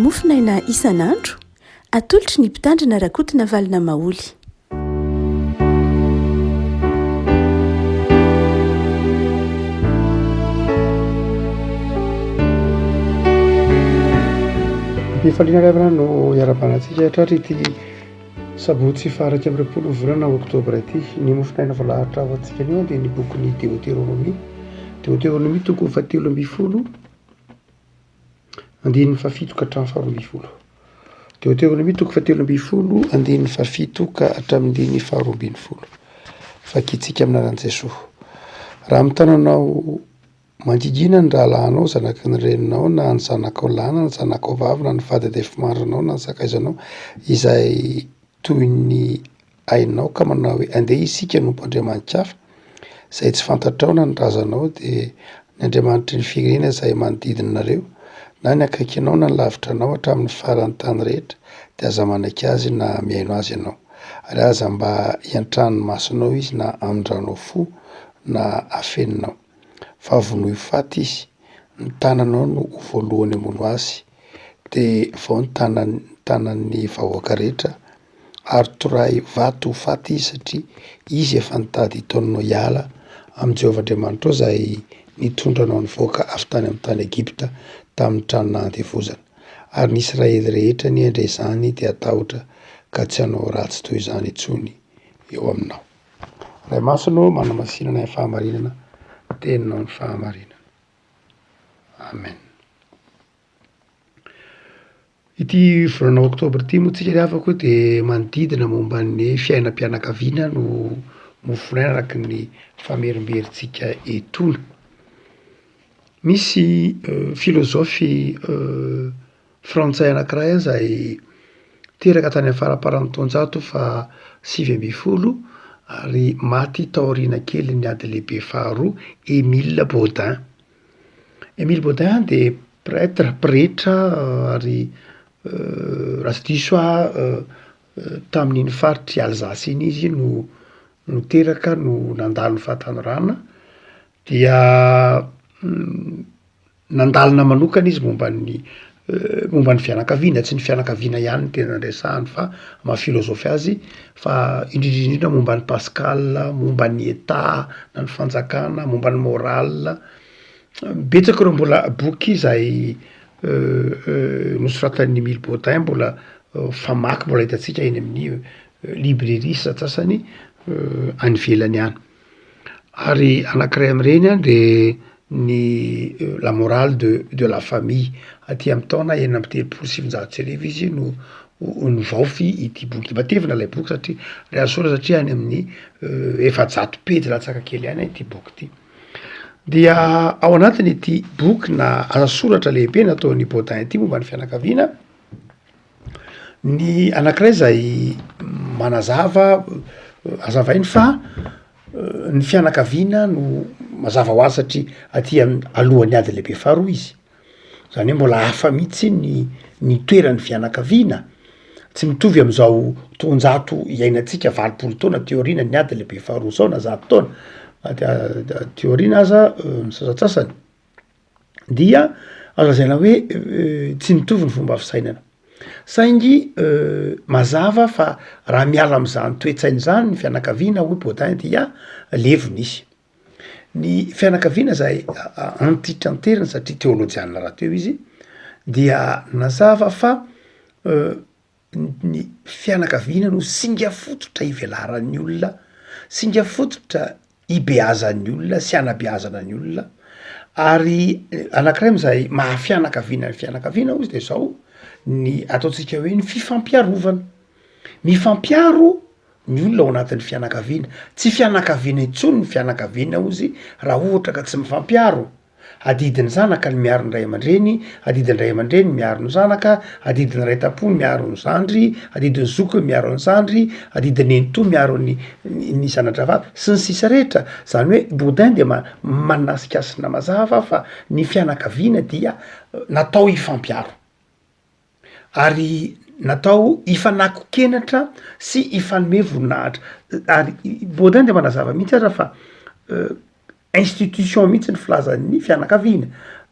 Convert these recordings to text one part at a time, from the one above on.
Mofonaina isan'andro, atolotry ny Mpitandrina Rakotonavalona Maholy. Am-pifaliana ry havana no iarahabana antsika hatratra ity sabotsy faha 21 volana oktobra ity. Ny mofonaina voalahatra ho antsika anio dia ny bokin'ny Deoteronomia. Deoteronomia toko fahatelo ambin'ny folo andininy fahafito ka hatramin'ny faharoa ambin'ny folo. Deoteronomia toko fahatelo ambin'ny folo andininy fahafito ka hatramin'ny andininy faharoa ambin'ny folo. Vakintsika amin'ny anaran'i Jesoa. Raha mitana anao mangigina ny rahalahinao, zanaky ny reninao, na ny zanakao lahy na ny zanakao vavy, na ny vady andefimandrinao na ny sakaizanao, izay toy ny ainao ka manao hoe, Andeha isika hanompo andriamani-kafa, izay tsy fantatrao na ny razanao, dia ny andriamanitry ny firenena izay manodidina anareo, na ny akaikinao na ny lavitra anao hatramin'ny faran'ny tany rehetra, dia aza manaiky azy na mihaino azy ianao. Ary aza mba iantran'ny masonao izy na amindranao fo na afeninao. Fa vonoy faty izy, ny tananao no ho voalohany hamono azy, dia vao ny tanan'ny tanan'ny vahoaka rehetra, ary torahy vato ho faty izy satria izy efa nitady hitaonanao hiala amin'i Jehovah Andriamanitrao izay nitondra anao nivoaka avy tany amin'ny tany Egypta tamin'ny trano nahandevozana. Ary ny Israely rehetra anie handre izany dia hatahotra ka tsy hanao ratsy toy izany intsony eo aminao. Ray Masina ô, manamasina ny fahamarinana, teninao ny fahamarinana. Amen. Ity volana oktobra ity moa tsika ry havako de manodidina momba ny fiainam-pianakaviana no mofonaina araka ny famerimberintsika etoana. Misy filôzôfy frantsay anakiray izay teraka tany amin'ny faramparan'ny taonjato faha 19 ary maty taoriana kelin'ny ady lehibe faharoa, Emile Baudin. Emile Baudin dia Pretre, pretra ary raha tsy diso aho tamin'iny faritr'i Alsace iny izy no no teraka no nandalo ny fahatanorana, dia nandalina manokana izy momba ny momba ny fianakaviana, tsy ny fianakaviana ihany no tena resahany fa maha filôzôfy azy fa indrindra indrindra momba an'i Pascal, momba ny Etat na ny fanjakana, momba ny morale. Betsaka ireo mbola boky izay nosoratan'i Emile Baudin mbola famaky mbola hitantsika eny amin'ny librairie sasantsasany any ivelany any. Ary anankiray amin'ireny an de ny la morale de de la famille, aty amin'ny taona 1936 izy no nivaofy ity boky ity, matevina ilay boky satria le azo soratra satria any amin'ny 400 pejy latsaka kely any ity boky ity. Dia ao anatiny ity boky na asa soratra lehibe nataon'i Baudin ity momba ny fianakaviana, ny anankiray zay manazava hazavainy fa ny fianakaviana no mazava ho azy satria aty am- alohan'ny ady lehibe faharoa izy. Zany hoe mbola hafa mihitsy ny ny toeran'ny fianakaviana, tsy mitovy am'zao taonjato iainantsika 80 taona aty aoriana ny ady lehibe faharoa zao na 100 taona aty aoriana aza ny sasantsasany dia azo lazaina hoe tsy mitovy ny fomba fisainana, saingy mazava fa raha miala am'zany toe-tsaina zany ny fianakaviana hoy Baudin dia levona izy. Ny fianakaviana izay antitranterina satria teolojiana rahateo izy dia nazava fa ny fianakaviana no singa fototra ivelaran'ny olona, singa fototra ibeazan'ny olona sy anabeazana ny olona ary anakiray am'zay maha fianakaviana ny fianakaviana hozy de zao ny ataontsika hoe ny fifampiarovana, mifampiaro ny olona ao anatin'ny fianakaviana, tsy fianakaviana intsony ny fianakaviana hozy raha ohatra ka tsy mifampiaro, adidin'ny zanaka ny miaro ny ray aman-dreny, adidin'ny ray aman-dreny miaro ny zanaka, adidin'ny ray tam-po ny miaro ny zandry, adidin'ny zoky ny miaro ny zandry, adidin'ny nenitoa miaro ny ny zana-drahavavy, sy ny sisa rehetra, zany hoe Baudin de ma- manasikasina mazava fa ny fianakaviana dia natao hifampiaro. Ary natao hifanako-kenatra sy hifanome voninahitra. Ary i Baudin de manazava mihitsy aza fa institution mihitsy ny filazan'ny fianakaviana.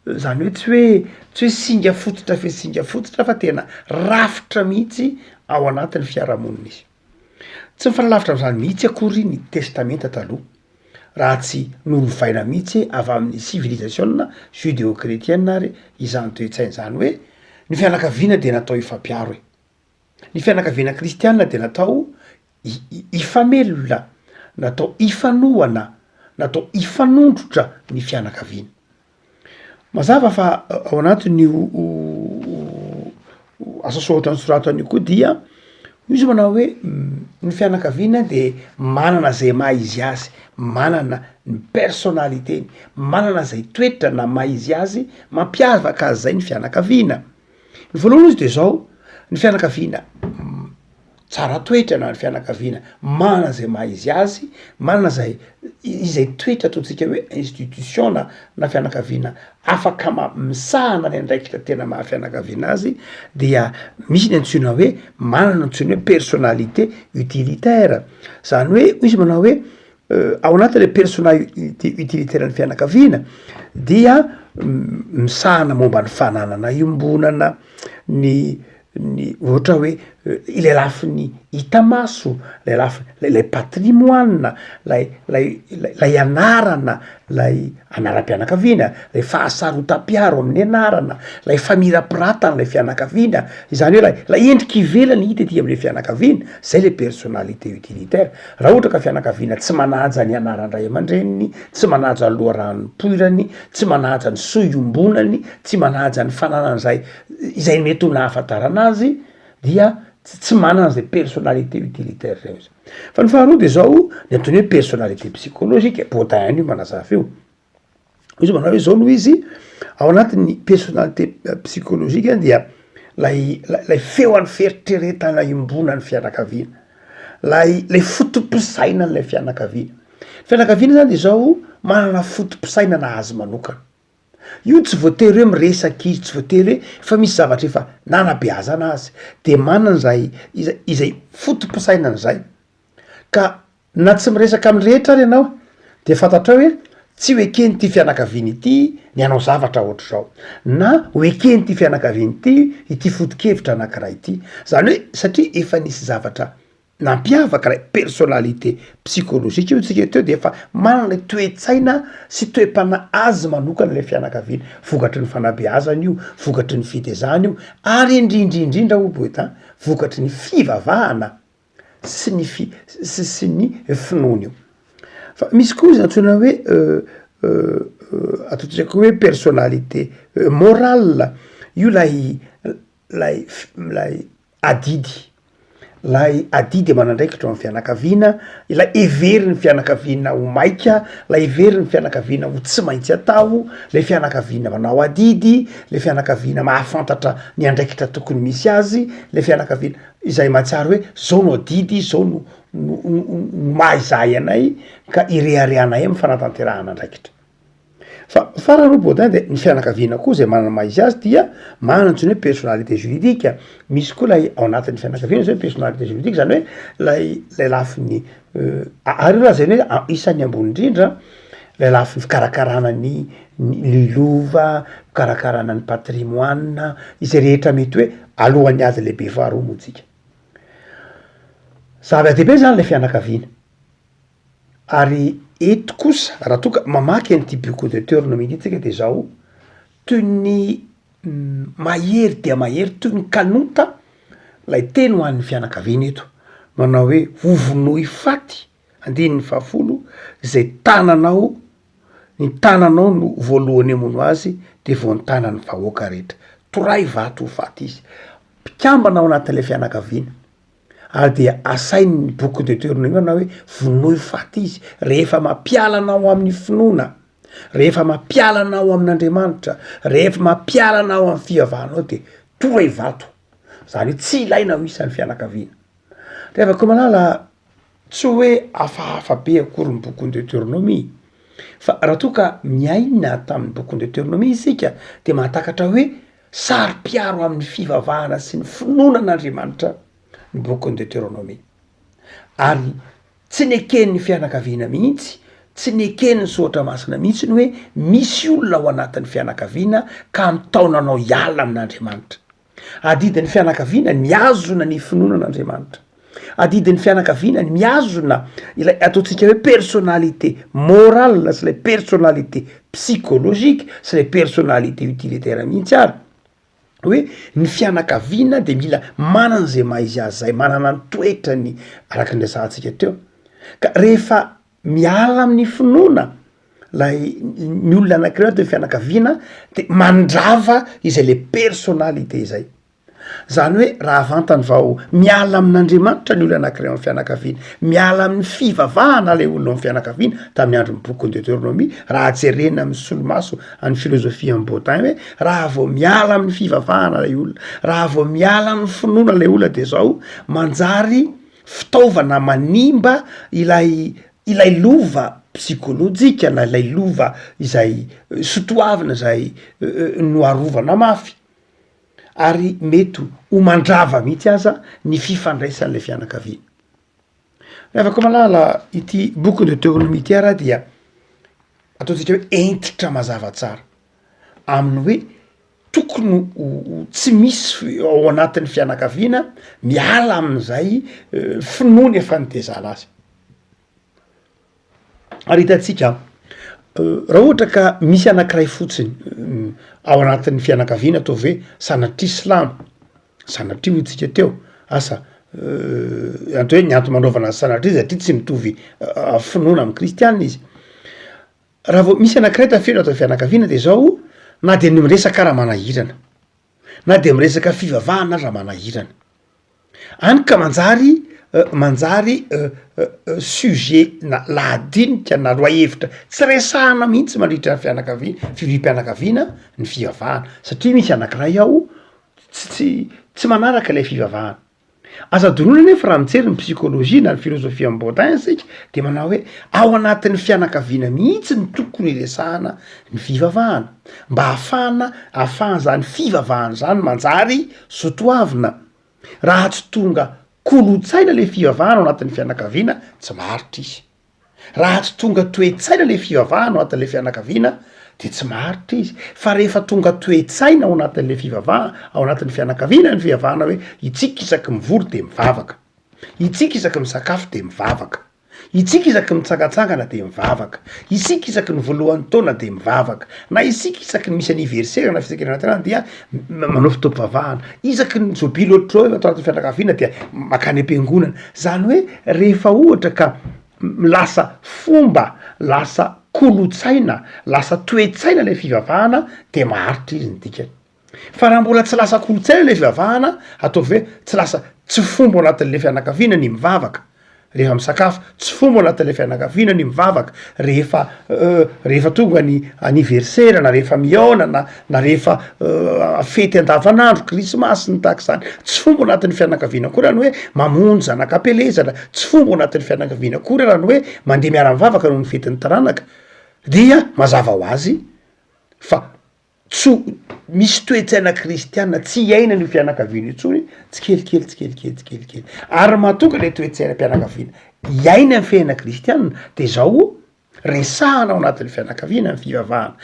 Zany hoe tsy hoe tsy hoe singa fototra fe singa fototra fa tena rafitra mihitsy ao anatin'ny fiarahamonina izy. Tsy mifanalavitra am'zany mihitsy akory ny testamenta taloha raha tsy nolovaina mihitsy avy amin'ny sivilizasiona judeo-kretiena ary izany toe-tsaina izany hoe ny fianakaviana de natao hifampiaro e, ny fianakaviana kristiana de natao hifamelona, natao hifanohana, natao hifanondrotra ny fianakaviana. Mazava fa ao anatin'io asa soratra nosoratany io koa dia izy manao hoe ny fianakaviana de manana zay maha izy azy, manana ny personnalité-ny, manana zay toetra na maha izy azy mampiavaka azy zay ny fianakaviana. Ny voalohany izy de zao, ny fianakaviana tsara toetra na ny fianakaviana manana zay maha izy azy, manana zay izay toetra ataontsika hoe institution na na fianakaviana afaka ma- misahana ny andraikitra tena maha fianakaviana azy dia misy ny antsoina hoe manana antsoina hoe personnalité utilitaire, zany hoe hoy izy manao hoe Ao anatin'ilay personnalité utilitaire ny fianakaviana dia misahana momba ny fananana iombonana, ny ny ohatra hoe ilay lafiny hita maso, lay lafiny lay patrimoine, lay lay lay anarana, lay anaram-pianakaviana, lay fahasarotam-piaro amin'ny anarana, lay famirapiratan'ilay fianakaviana, izany hoe lay lay endrika ivelany hita ety am'le fianakaviana, zay le personnalité utilitaire. Raha ohatra ka fianakaviana tsy manaja ny anaran-dray aman-dreniny, tsy manaja ny loharano nipoirany, tsy manaja ny soa iombonany, tsy manaja ny fananany izay izay mety ho nahafantarana azy dia tsy manana izay personnalité utilitaire zay izy. Fa ny faharoa de zao, ny antony hoe personnalité psychologique, Baudin io manazava io. Izy manao hoe zao no izy, ao anatin'ny personnalité psychologique dia lay lay feo an'ny fieritreretana iombonan'ny fianakaviana, lay lay foto-pisainan'ilay fianakaviana. Fianakaviana zany de zao manana foto-pisainana azy manokana, io tsy voatery hoe miresaka izy, tsy voatery hoe fa misy zavatra efa nanabeazana azy, de manana zay izay izay foto-pisainana zay ka Na tsy miresaka amin'ny rehetra ary ianao dia fantatrao hoe tsy ho eken'ity fianakaviana ity ny hanao zavatra ohatr'izao, na ho eken'ity fianakaviana ity ity foto-kevitra anankiray ity. Izany hoe satria efa nisy zavatra nampiavaka ilay personnalité psychologique hoy tsika teo dia efa manana ilay toe-tsaina sy toe-panahy azy manokana ilay fianakaviana, vokatry ny fanabeazana io, vokatry ny fitezana io, ary indrindra indrindra hoy Boeta, vokatry ny fivavahana. sy ny fi- sy sy ny finoana io. Fa misy koa izy antsoina hoe ataontsika koa hoe personnalité morale, io lay lay f- lay adidy, lay adidy aman'andraikitra ao amy fianakaviana, ilay heverin'ny fianakaviana ho maika, lay heverin'ny fianakaviana ho tsy maintsy atao, lay fianakaviana manao adidy, le fianakaviana mahafantatra ny andraikitra tokony misy azy, le fianakaviana. Izay mahatsiaro hoe zao no adidy, zao no no no maha izahay anay ka ireharehanay amin'ny fanatanterahana andraikitra. Fa farany hoy Baudin de ny fianakaviana koa zay manana ny maha izy azy dia manana antsoina hoe personnalité juridique, misy koa lay ao anatin'ny fianakaviana zao hoe personnalité juridique zany hoe lay lay lafiny ary io lazainy hoe isan'ny ambony indrindra lay lafiny fikarakarana ny ny lova, fikarakarana ny patrimoine, izay rehetra mety hoe alohan'ny ady lehibe faharoa moa tsika. Zava-dehibe zany lay fianakaviana, ary eto kosa raha toa ka mamaky an'ity boky Deuteronome ity tsika de zao, toy ny mahery dia mahery toy ny kanonta lay teny ho an'ny fianakaviana eto, manao hoe hovonoy faty, andininy fahafolo, zay tananao Ny tananao no voalohany hamono azy de vao ny tanan'ny vahoaka rehetra. Toray vato ho faty izy. Mpikambana ao anatin'ilay fianakaviana. Ary dia asain'ny boky Deuteronome manao hoe vonoy faty izy rehefa mampiala anao amin'ny finoana, rehefa mampiala anao amin'Andriamanitra, rehefa mampiala anao amin'ny fivavahanao de toray vato. Zany hoe tsy ilaina ho isan'ny fianakaviana. Ry havako malala, Tsy hoe hafahafa be akory ny bokin'ny Deoteronomia, fa raha toa ka miaina tamin'ny bokin'ny Deoteronomia isika dia mahatakatra hoe saro-piaro amin'ny fivavahana sy ny finoana an'Andriamanitra ny bokin'ny Deoteronomia. Ary tsy neken'ny fianakaviana mihitsy Tsy neken'ny soratra masina mihitsy ny hoe misy olona ao anatin'ny fianakaviana ka mitaona anao hiala amin'Andriamanitra. Adidin'ny fianakaviana ny mihazona ny finoana an'Andriamanitra. Adidin'ny fianakaviana ny mihazona ilay ataontsika hoe personnalité morale sy ilay personnalité psychologique sy ilay personnalité utilitaire mihitsy ary. Hoe ny fianakaviana de mila manana izay maha izy azy zay, manana ny toetrany araka ny resahantsika teo. Ka rehefa miala amin'ny finoana lay ny olona anakiray ato fianakaviana de mandrava izay le personnalité izay. Zany hoe raha vantany vao miala amin'Andriamanitra ny olona anakiray ao am'fianakaviana, miala amin'ny fivavahana lay olona ao am'fianakaviana, tamin'ny andron'ny bokin'ny Deoteronomia, raha jerena amin'ny solomaso an'ny filozofia an'i Baudin hoe raha vao miala amin'ny fivavahana lay olona, raha vao miala amin'ny finoana lay olona de zao manjary fitaovana manimba ilay ilay lova psikolojika na ilay lova izay sotoavina izay noarovana mafy ary mety ho mandrava mihitsy aza ny fifandraisan'ilay fianakaviana. Ry havako malala, ity bokin'ny Deoteronomia ity ara dia ataontsika hoe hentitra mazava tsara amin'ny hoe tokony ho tsy misy ao anatin'ny fianakaviana miala amin'izay finoany efa nitezana azy. Ary hitantsika raha ohatra ka misy anankiray fotsiny ao anatin'ny fianakaviana ataovy hoe sanatria silamo, sanatria hoy tsika teo, asa atao hoe ny antony manaovana azy sanatria satria tsy mitovy finoana amy kristianina izy, raha vao misy anankiray tafiditra ato fianakaviana de zao na de ny miresaka ara manahirana, na de miresaka fivavahana aza manahirana, any ka manjary manjary sujet na lahadinika na lohahevitra tsy resahana mihitsy mandritra ny fianakaviana, fivoriam-pianakaviana ny fivavahana satria misy anakiray ao tsy tsy tsy manaraka ilay fivavahana. Aza adinoina anefa raha mijery ny psychologie na ny philosophie an'i Baudin isika de manao hoe ao anatin'ny fianakaviana mihitsy no tokony hiresahana ny fivavahana mba hahafahana ahafahan'izany fivavahana zany manjary sotoavina. Raha tsy tonga kolotsaina le fivavahana ao anatin'ny fianakaviana tsy maharitra izy. Raha tsy tonga toe-tsaina le fivavahana ao anatin'le fianakaviana de tsy maharitra izy, fa rehefa tonga toe-tsaina ao anatin'le fivavahana, ao anatin'ny fianakaviana ny fivavahana hoe itsika isaky mivory de mivavaka, itsika isaky misakafo de mivavaka, itsika isaky mitsangatsangana de mivavaka, isika isaky ny voalohan'ny taona de mivavaka, na isika isaky ny misy anniversaire na fisainana dia manao fotoam-pivavahana, isaky ny jobily ohatr'izao ato anatin'ny fianakaviana dia makany am-piangonana, zany hoe rehefa ohatra ka lasa fomba, lasa kolotsaina, lasa toe-tsaina le fivavahana de maharitra izy ny dikany. Fa raha mbola tsy lasa kolotsaina le fivavahana, ataovy hoe tsy lasa tsy fomba ao anatin'le fianakaviana ny mivavaka rehefa misakafo, tsy fomba ao anatin'le fianakaviana ny mivavaka rehefa rehefa tonga ny anniversaire na rehefa mihaona na na rehefa fety andavanandro, krismasy ny tahaka izany, tsy fomba ao anatin'ny fianakaviana akory raha ny hoe mamonjy zanaka am-pielezana, tsy fomba ao anatin'ny fianakaviana akory raha ny hoe mandeha miara-mivavaka noho ny fetin'ny taranaka, dia mazava ho azy fa tsy ho misy toe-tsaina kristiana tsy iainana io fianakaviana io intsony tsikelikely tsikelikely tsikelikely, ary mahatonga le toe-tsainam-pianakaviana hiaina ny fiainana kristiana de zao resahana ao anatin'ny fianakaviana ny fivavahana,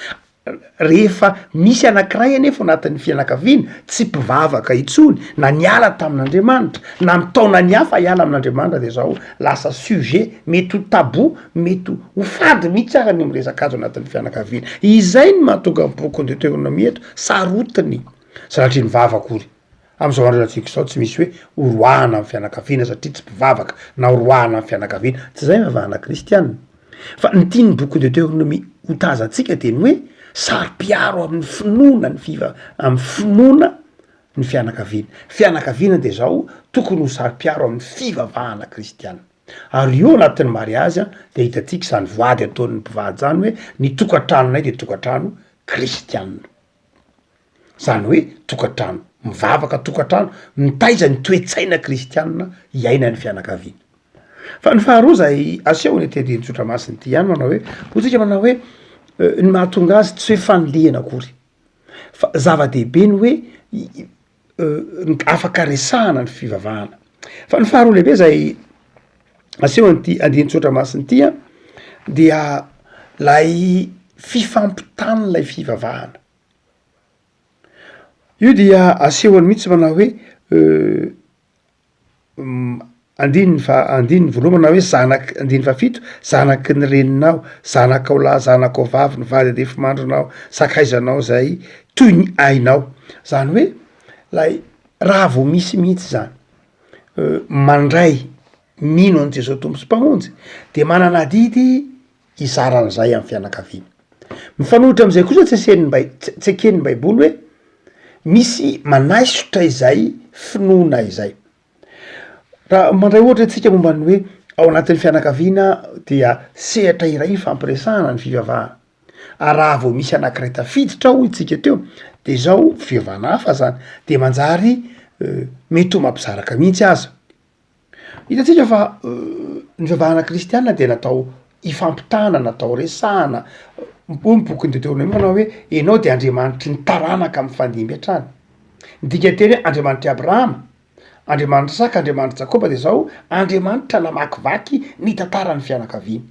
rehefa misy anakiray anefa ao anatin'ny fianakaviana tsy mpivavaka intsony na niala tamin'Andriamanitra na mitaona ny hafa hiala amin'Andriamanitra de zao lasa sujet mety ho tabou mety ho fady mihitsy ara ny miresaka azy ao anatin'ny fianakaviana, izay no mahatonga ny bokin'ny Deoteronomia eto sarotiny sanatria ny vava akory. Amin'izao andro iainantsika izao tsy misy hoe horoahana ny fianakaviana satria tsy mpivavaka na horoahana ny fianakaviana, tsy izay ny fivavahana kristiana. Fa ny tian'ny bokin'i Deoteronomia ho tazantsika dia ny hoe saro-piaro amin'ny finoana ny fiva- amin'ny finoana ny fianakaviana. Fianakaviana dia izao tokony ho saro-piaro amin'ny fivavahana kristiana. Ary io anatin'ny mariazy dia hitantsika izany voady ataon'ny mpivady izany hoe ny tokantranonay dia tokantrano kristiana. Zany hoe tokantrano mivavaka, tokantrano mitaiza ny toe-tsaina kristianina iainan'ny fianakaviana. Fa ny faharoa zay asehony ety andinin-tsotra masina ity ihany manao hoe, hoy tsika manao hoe ny mahatonga azy tsy hoe fanilihana akory fa zava-dehibe ny hoe afaka resahana ny fivavahana. Fa ny faharoa lehibe zay asehon'ity andinin-tsotra masina ity an. dia lay fifampitan'ilay fivavahana. Io dia asehony mihitsy manao hoe Andininy faha andininy voalohany manao hoe zanak' andininy fahafito, zanaky ny reninao, zanakao lahy, zanakao vavy, ny vady andefimandrinao, sakaizanao izay toy ny ainao. Zany hoe lay raha vao misy mihitsy zany mandray mino an'i Jesoa Tompo sy Mpamonjy de manana adidy hizara an'izay amin'ny fianakaviana. Mifanohitra am'izay kosa tsy asen'ny bai- tsy eken'ny baiboly hoe misy manaisotra izay finoana izay. Raha mandray ohatra antsika momba ny hoe ao anatin'ny fianakaviana dia sehatra iray ifampiresahana ny fivavahana, ary raha vao misy anakiray tafiditra ao hoy tsika teo de zao fivavahana hafa zany de manjary mety ho mampisaraka mihitsy aza. Hitantsika fa ny fivavahana kristiana dia natao hifampitana, natao resahana, hoy ny bokin'ny Deoteronomia manao hoe ianao dia Andriamanitry ny taranaka mifandimby hatrany. Ny dikanteny hoe Andriamanitr'i Abrahama, Andriamanitr'i Isaka, Andriamanitr'i Jakoba dia izao, Andriamanitra namakivaky ny tantaran'ny fianakaviany.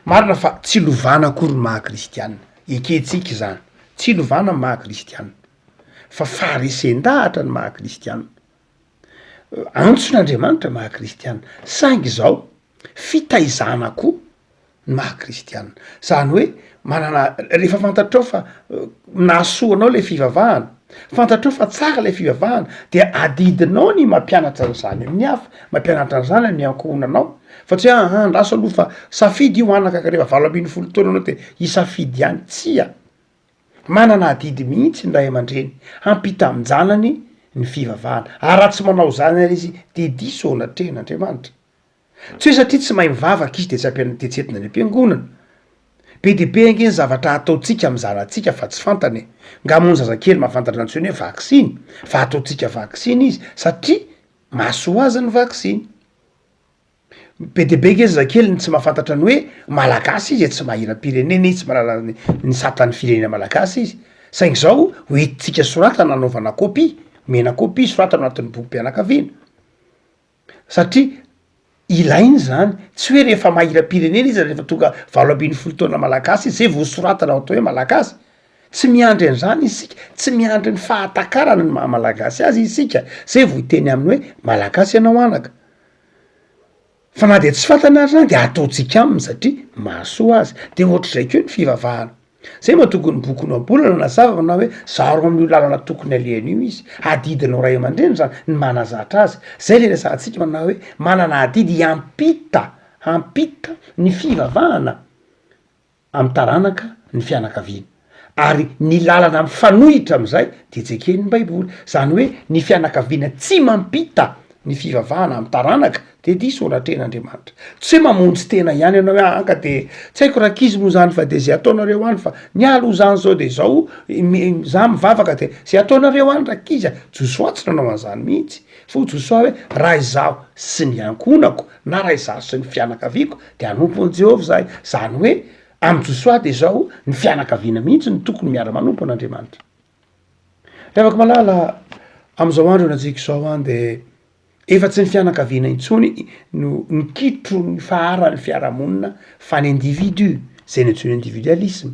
Marina fa tsy lovana akory ny maha kristiana, ekentsika izany, tsy lovana ny maha kristiana, fa faharesen-dahatra ny maha kristiana. Antson'Andriamanitra maha kristiana, saingy izao fitaizana koa ny maha kristiana, zany hoe manana rehefa fantatrao fa nahasoa anao le fivavahana, fantatrao fa tsara le fivavahana de adidinao ny mampianatra an'izany amin'ny hafa, mampianatra an'izany amin'ny ankohonanao fa tsy hoe aha andraso aloha fa safidy io anaka ka rehefa 18 taona anao de hisafidy ihany, tsia. Manana adidy mihitsy ny ray aman-dreny hampita amin-janany ny fivavahana, ary raha tsy manao izany àry izy dia diso eo anatrehan'Andriamanitra. Tsy hoe satria tsy mahay mivavaka izy dia tsy ampiana dia tsy entina any am-piangonana. Be dia be ange ny zavatra ataontsika amin'ny zanatsika fa tsy fantany e! Nga moa ny zazakely mahafantatra ny antsoiny hoe vaksiny? Fa ataontsika vaksiny izy satria mahasoa azy ny vaksiny. Be dia be nge zazakely ny tsy mahafantatra ny hoe malagasy izy e, tsy maha hiram-pirenena izy, tsy mahalala ny ny satan'ny firenena malagasy izy, saingy zao hoentintsika soratana anaovana kopia, omena kopia soratana ao anatin'ny bokim-pianakaviana, satria ilaina izany, tsy hoe rehefa maha hiram-pirenena izy rehefa tonga 18 taona malagasy izy zay vao soratana atao hoe malagasy, tsy miandry an'izany isika, tsy miandry ny fahatakarana ny maha malagasy azy isika zay vao hiteny aminy hoe malagasy ianao anaka. Fa na dia tsy fantany ary zany de ataontsika aminy satria mahasoa azy, de ohatr'izay koa ny fivavahana, zay mahatonga ny boky Ohabolana nazava manao hoe zaro amin'io lalana tokony alehany io izy, adidinao ray aman-dreny zany ny manazatra azy, zay le resahantsika manao hoe manana adidy hiampita hampita ny fivavahana. amin'ny taranaka ny fianakaviana, ary ny lalana mifanohitra amin'izay dia tsy eken'ny baiboly, zany hoe ny fianakaviana tsy mampita ny fivavahana amin'ny taranaka dia diso eo anatrehan'Andriamanitra, tsy hoe mamonjy tena ihany ianao hoe aa ka de tsy haiko rankizy moa zany fa de zay ataonareo any fa ny ahy aloha zany zao de zao za mivavaka de zay ataonareo any rankizy a, Josoa tsy nanao an'izany mihitsy fa hoy Josoa hoe raha izaho sy ny ankohonako na raha izaho sy ny fianakaviako de hanompo an'i Jehovah izahay, zany hoe amin'i Josoa de zao ny fianakaviana mihitsy no tokony miara-manompo an'Andriamanitra. Ry havako malala, am'izao andro iainantsika izao an de efa tsy ny fianakaviana intsony no nikitro ny faharan'ny fiarahamonina fa ny individu, zay no antsoina individualisme,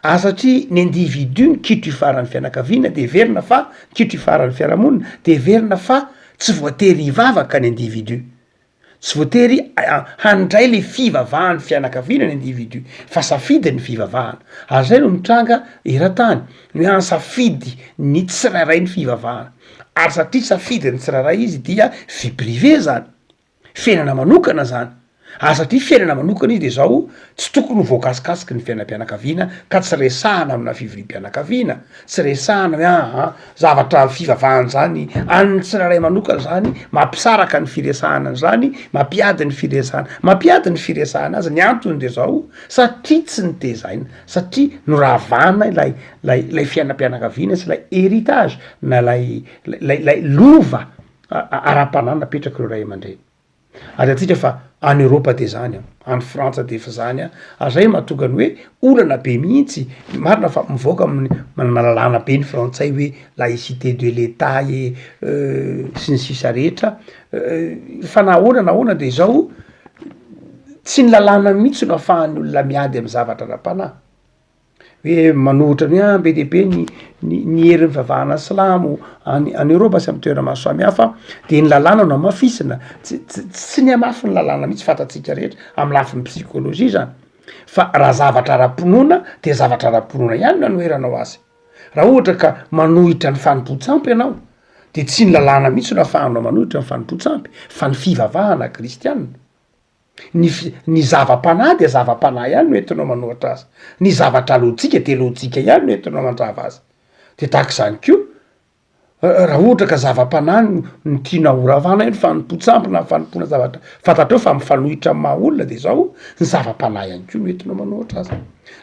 ary satria ny individu nikitro ifaharan'ny fianakaviana de heverina fa nikitro ifaharan'ny fiarahamonina de heverina fa tsy voatery hivavaka ny individu, Tsy voatery handray le fivavahan'ny fianakaviana ny individu fa safidy ny fivavahana. Ary zay no mitranga eran-tany, ny hoe ansafidy ny tsirairay ny fivavahana. Ary satria safidin'ny tsirairay izy dia vie privée zany, fiainana manokana zany. Ary satria fiainana manokana izy de zao, tsy tokony ho voakasikasiky ny fiainam-pianakaviana ka tsy resahana amina fivoriam-pianakaviana, tsy resahana hoe aa zavatra fivavahana zany an'ny tsirairay manokana zany, mampisaraka ny firesahana an'izany, mampiady ny firesahana, mampiady ny firesahana azy, ny antony de zao satria tsy nitezaina, satria noravana ilay lay lay fiainam-pianakaviana sy ilay heritage na lay lay lay lova ara-panahy napetrak'ireo ray aman-dreny. Ary antsika fa any Eropa de zany an, any Frantsa de efa zany an, ary zay mahatonga ny hoe olana be mihitsy, marina fa mivoaka amin'ny manana lalàna be ny frantsay hoe laïcité de l'etat e sy ny sisa rehetra, fa na ahoana na ahoana de zao. tsy ny lalàna mihitsy no ahafahan'ny olona miady amin'ny zavatra ara-panahy. Hoe manohitra ny hoe ah be dia be ny ny ny herin'ny fivavahana silamo any any Eoropa sy amin'ny toerana maro samihafa de ny lalàna no hamafisina, tsy tsy tsy ny hamafy ny lalàna mihitsy fantatsika rehetra amin'ny lafiny psikôlôjia zany fa raha zavatra ara-pinoana de zavatra ara-pinoana ihany no anoheranao azy, raha ohatra ka manohitra ny fanompoan-tsampy ianao de tsy ny lalàna mihitsy no ahafahanao manohitra ny fanompoan-tsampy fa ny fivavahana kristiana. Ny fi- ny zava-panahy dia zava-panahy ihany no entinao manohatra azy, ny zavatra lojika dia lojika ihany no entinao mandrava azy, de tahaka izany koa raha ohatra ka zava-panahy no no tianao ho ravana io ny fanompoan-tsampy na fanompoana zavatra fantatrao fa mifanohitra amy maha olona de zao ny zava-panahy ihany koa no entinao manohatra azy,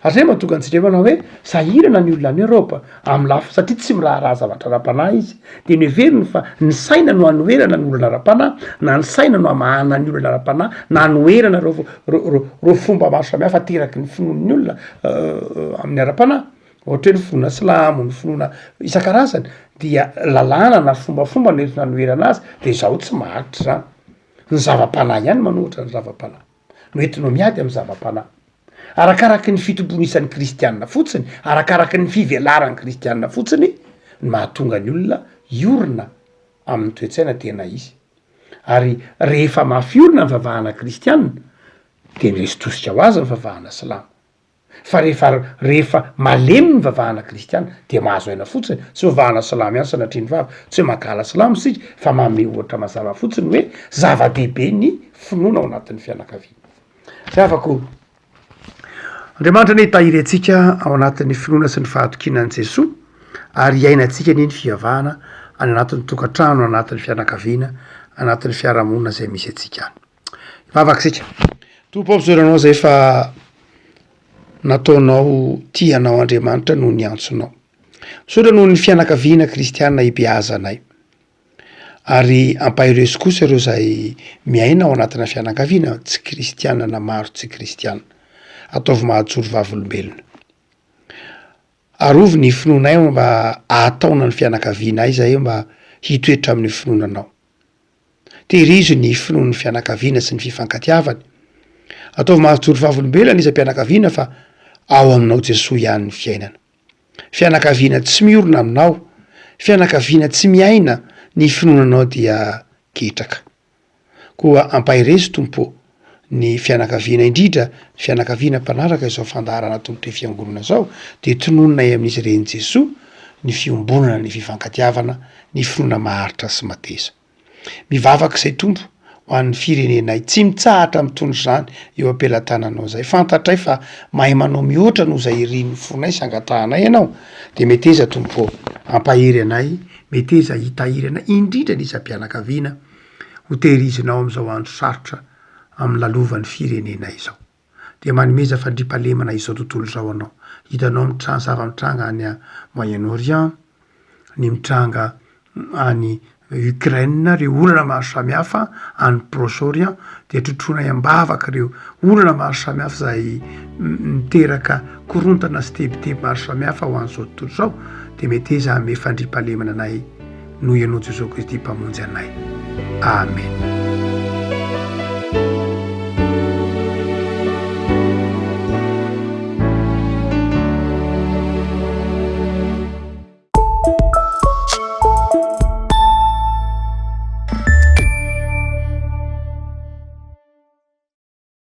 ary zay mahatonga antsika manao hoe sahirana ny olona any Eoropa amy lafy satria tsy miraharaha zavatra ara-panahy izy, de noheveriny fa ny saina no anoherana ny olana ara-panahy, na ny saina no amahana ny olana ara-panahy, na anoherana ireo ireo ireo fomba maro samihafa ateraky ny finoan'ny olona amin'ny ara-panahy, ohatra hoe ny finoana silamo, ny finoana isan-karazany, dia lalàna na fombafomba no entina anoherana azy, de izao tsy maharitra izany, ny zava-panahy ihany manohitra ny zava-panahy, no entinao miady amin'ny zava-panahy. Arakaraky ny fitomboan'ny isan'ny kristiana fotsiny, arakaraky ny fivelaran'ny kristiana fotsiny no mahatonga ny olona hiorina amin'ny toe-tsaina tena izy. Ary rehefa mafy orina ny vavahana kristiana dia miresy tosika ho azy ny vavahana silamo. Fa rehefa rehefa malemy ny vavahana kristiana dia mahazo aina fotsiny, tsy vavahana silamo ihany sanatria ny vava, tsy hoe mankahala silamo isika fa manome ohatra mazava fotsiny hoe zava-dehibe ny finoana ao anatin'ny fianakaviana. Ry havako, Andriamanitra anie hitahiry antsika ao anatin'ny finoana sy ny fahatokiana an'i Jesoa ary hiainantsika anie ny fivavahana any anatin'ny tokantrano, anatin'ny fianakaviana, anatin'ny fiarahamonina izay misy antsika any. Hivavaka isika. Tompo ô, misaotra Anao izay fa nataonao tia Anao Andriamanitra noho ny antsonao. Misaotra noho ny fianakaviana kristiana ibeazanay. Ary ampaherezo kosa ireo izay miaina ao anatina fianakaviana tsy kristiana na maro tsy kristiana. Ataovy mahajoro vavolombelona. Arovy ny finoanay mba hahataona ny fianakavianay izahay mba hitoetra amin'ny finoana Anao. Tehirizo ny finoan'ny fianakaviana sy ny fifankatiavany. Ataovy mahajoro vavolombelona ny isam-pianakaviana fa ao aminao Jesoa ihany ny fiainana. Fianakaviana tsy miorina aminao, fianakaviana tsy miaina ny finoana anao dia ketraka. Koa ampaherezo Tompo ô, ny fianakaviana indrindra ny fianakaviana mpanaraka izao fandaharana atolotry fiangonana izao dia tononinay amin'izy ireny Jesoa ny fiombonana ny fifankatiavana ny finoana maharitra sy mateza. Mivavaka izay Tompo ho an'ny firenenay tsy mitsahatra mitondra izany eo am-pelatananao izay. Fantatray fa mahay manao mihoatra noho izay irin'ny fonay sy angatahanay Ianao. Dia meteza Tompo ô, hampahery anay, meteza hitahiry anay, indrindra ny isam-pianakaviana ho tehirizinao amin'izao andro sarotra amin'ny lalovan'ny firenenay izao. Dia manomeza fandriampahalemana izao tontolo izao Anao. Hitanao ny zava-mitranga any Moyen Orient, ny mitranga any Ukraine, ireo olana maro samihafa any Proche Orient, dia trotroinay am-bavaka ireo olana maro samihafa izay miteraka korontana sy tebiteby maro samihafa ho an'izao tontolo izao, dia meteza hanome fandriampahalemana anay noho Ianao Jesoa Kristy Mpamonjy anay. Amen.